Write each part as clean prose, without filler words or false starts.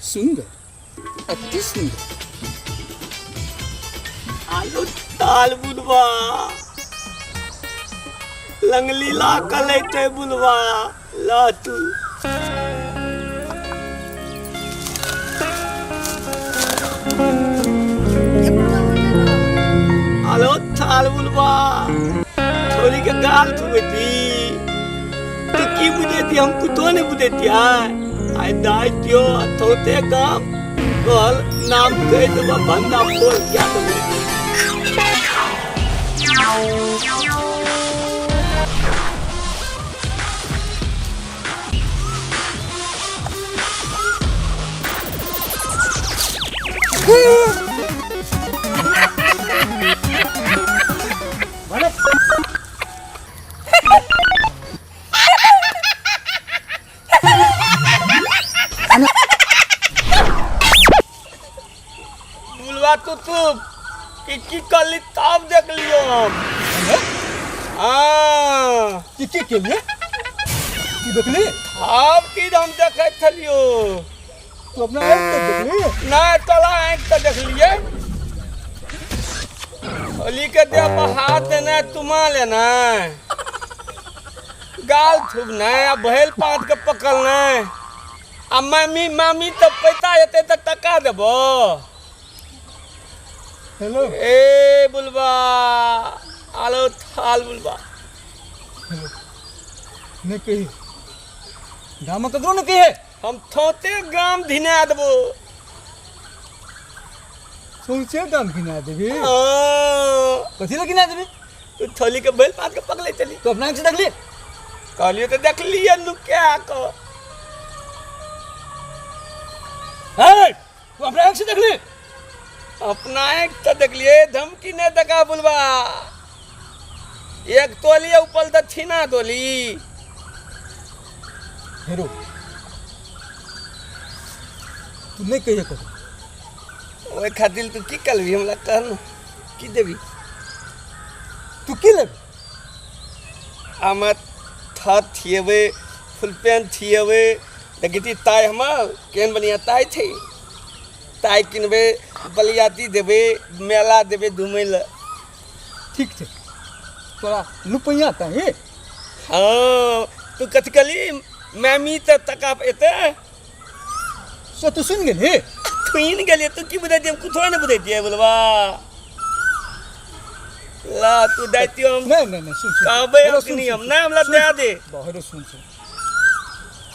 सुंदर, अति सुंदर। आलू ताल बुलवा लंगलीला कलैते बुलवा ला तू। आलो थाल बुलवा छोरी के गाल थुबेती तो की बुझेती, हम कुतो नहीं बुझेती। आय आय दाय दियो थोते काम कहल नाम कह देबा बंदा फोन क्या देबो। बुलवा तू तू की की करली तब देख लियो हम। हाँ। की की केलिए? तू देखली? हम की हम देखे छलियो। तू अपना आँख के देखली? ना तोला आँख के देखलिए। होली के देह पर हाथ देना, तुमा लेना, गाल थूबना, आ भैल पात के पकड़ना, आ मामी मामी तो पैसा एते तो टका देबो। हेलो। ए बुलबा आलो थाल बुलबा। हेलो। नहीं कही गाम ककरो नहीं कही है। हम थोते गाम धिना देबो। सौंसे गाम घिना देबी? हाँ। कथी लए घिना देबी? तू थोली के बैल पात के पकड़े चली। तू अपना आँख से देखली? कहलियो तो देखलिए लुका के। हे, तू अपना आँख से देखली? अपना आँख तो देखलिए। धमकी नहीं दका बुलबा, एक तोली ऊपर तो छीना तोली। हेरो तू नहीं कहिए कहो। ओहि खातिर तू की करबी हमरा कह न, की देबी? तू की लेबी? हम थत थिएबै, फुल पैंट थिएबै, देखी ताइ हमर केहन बढ़िआँ ताइ छै, ताइ किनबै, बलियाती देबै, मेला देबै घुमै लए। ठीक छै, तोरा लुपैया ताहि? हाँ। तू कथी कहली? मैमी तऽ टका एतै से तू सुनि गेली? सुनि गेलियै। तू की बुझै छियै? हम कुछो नहि बुझै छियै बोलबा। ला तू दैतियो हम। नहीं नहीं नहीं, सुन सुन। कहबै हेलो, सुन, अखनी सुन, हम नहीं, हमरा सुन, दे दे। बहरो सुन सुन,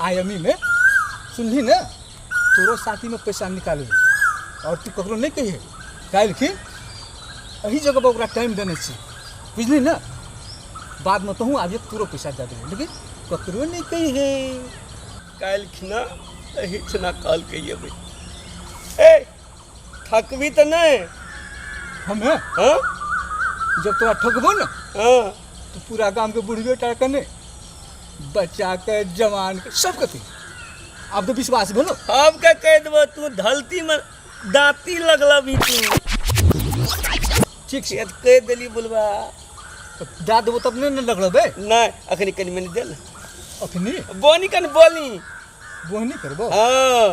आयमी में सुनली ने, तोरो साथी में पैसा निकालबे और तू ककरो नहीं कहिए। काल्हि खिन एही जगह पर ओकरा टाइम देने छी, बुझली ने? बाद में तोहूँ आबिए, तोरो पैसा दे देबो, लेकिन ककरो नहीं कहिए। काल्हि खिना एही ठिना कहल कहिएबै। ए ठकबी तऽ नहि? हमे? हाँ। जब तोरा ठकबो ने, हाँ, तो पूरा गाम के बुढ़ियो टा के नहीं, बच्चा के जवान के सबके कही। आब तो विश्वास भेलो? सबके कहि देबो तू धलती में दाँती लगलबी तू। ठीक छै। से कहि देली बोलबा। तऽ दए देबो तब नहि ने लगलबै? नहि, अखनी कनि मनि दे ने। अखनी? बोनी कनि बोली। बोहनी करबो? हाँ।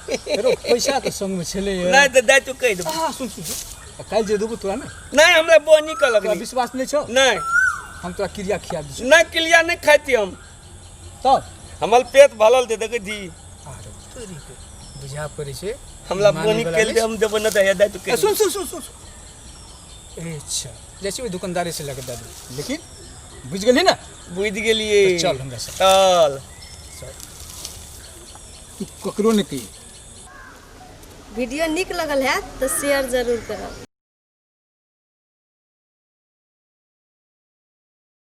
हेरो पैसा तऽ संगमे छलै। नहि तऽ दै तू कहि देबो। हाँ, सुन सुन सुन, आ काल्हि जे देबो तोरा ने। नहि, हमरा बोनी कहलक। तोरा विश्वास नहि छौ? नहि। हम तोरा क्रिया खिया दै छियौ। नहि, क्रिया नहि खाइती हम। तब हमर पेट भरल छै, देखै छी। आरे तोरी के बुझा पड़ै छै। हमरा मानै बोनी वला कहि नहि दे, हम देबो नहि तऽ दै तू ए, कहि। सुन सुन सुन सुन सुन। अच्छा, जाइ छी ओहि दोकानदारे से लऽ कऽ दऽ देबै, लेकिन बुझि गेलही ने? बुझि गेलियै। तऽ चल हमरा साथ। चल। तू ककरो नहि कही। वीडियो नीक लगल हैत तऽ शेयर जरूर करब।